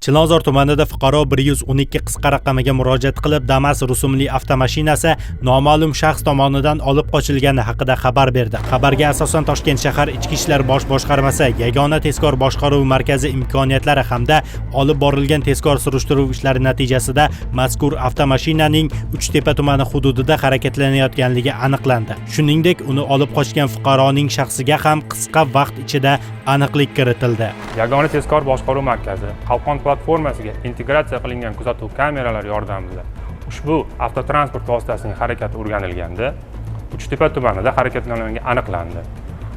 Chilonzor tumanida fuqaro 112 qisqa raqamiga murojaat qilib, Damas rusumli avtomashinasi noma'lum shaxs tomonidan olib qochilgani haqida xabar berdi. Xabarga asosan Toshkent shahar Ichki ishlar bosh boshqarmasi yagona tezkor boshqaruv markazi imkoniyatlari hamda olib borilgan tezkor surishtiruv ishlari natijasida mazkur avtomashinaning Uchtepa tumani hududida harakatlanayotganligi aniqlandi. Shuningdek, uni olib qochgan fuqaroning shaxsiga ham qisqa vaqt ichida aniqlik kiritildi. Yagona tezkor boshqaruv markazi Qalqon platformasiga integratsiya qilingan kuzatuv kameralari yordamida ushbu avtotransport vositasining harakati o'rganilganda, Uchtepa tumanida harakatlangani aniqlandi.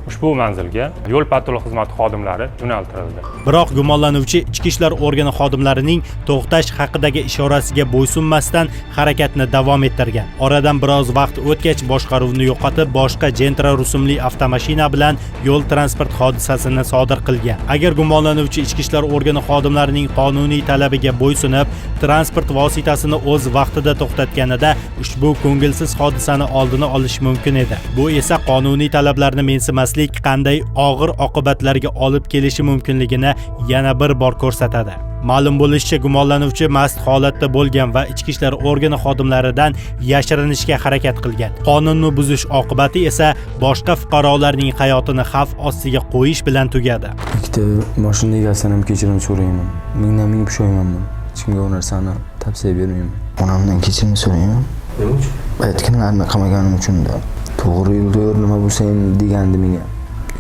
Ushbu manzilga yo'l patrul xizmati xodimlari yo'naltirildi. Biroq gumonlanuvchi ichki ishlar organi xodimlarining to'xtash haqidagi ishorasiga bo'ysunmasdan harakatni davom ettirgan. Oradan biroz vaqt o'tgach, boshqaruvni yo'qotib, boshqa Gentra rusumli avtomashina bilan yo'l transport hodisasini sodir qilgan. Agar gumonlanuvchi ichki ishlar organi xodimlarining qonuniy talabiga bo'ysunib, transport vositasini o'z vaqtida to'xtatganida ushbu ko'ngilsiz hodisani oldini olish mumkin edi. Bu esa qonuniy talablarni mensimaslik qanday og'ir oqibatlarga olib kelishi mumkinligini yana bir bor ko'rsatadi. Ma'lum bo'lishicha, gumonlanuvchi mast holatda bo'lgan va ichki ishlar organi xodimlaridan yashirinishga harakat qilgan. Qonunni buzish oqibati esa boshqa fuqarolarning hayotini xavf ostiga qo'yish bilan tugadi. Ikkita mashina egasidan ham kechirim so'rayman. Mingdan ming pushaymonman. Hech kimga u narsani tavsiya bermayman. Onamdan kechirim so'rayman. Nima uchun? Aytganlarini qilmaganim uchun-da. To'g'ri yo'lda yur, nima bo'lsa ham degandi menga.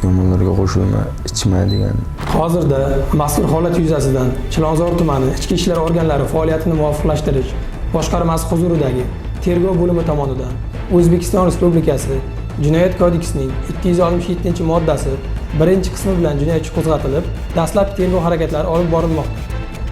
Yomonlarga qo'shilma, ichma degandi. Hozirda mazkur holat yuzasidan Chilonzor tumani ichki ishlar organlari faoliyatini muvofiqlashtirish boshqarmasi huzuridagi tergov bo'limi tomonidan O'zbekiston Respublikasi Jinoyat kodeksining 267-moddasi birinchi qismi bilan jinoyat ishi qo'zg'atilib, dastlabki tergov harakatlari olib borilmoqda.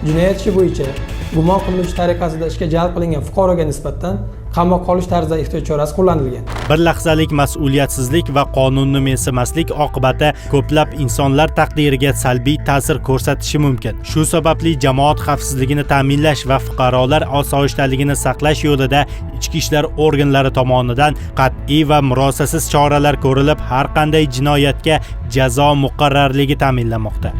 Jinoyat ishi bo'yicha gumon qilinuvchi tariqasida ishga jalb qilingan fuqaroga nisbatan qamoqqa olish tarzida ehtiyot chorasi qo'llanilgan. Bir lahzalik mas'uliyatsizlik va qonunni mensimaslik oqibati ko'plab insonlar taqdiriga salbiy ta'sir ko'rsatishi mumkin. Shu sababli jamoat xavfsizligini ta'minlash va fuqarolar osoyishtaligini saqlash yo'lida ichki ishlar organlari tomonidan qat'iy va murosasiz choralar ko'rilib, har qanday jinoyatga jazo muqarrarligi ta'minlanmoqda.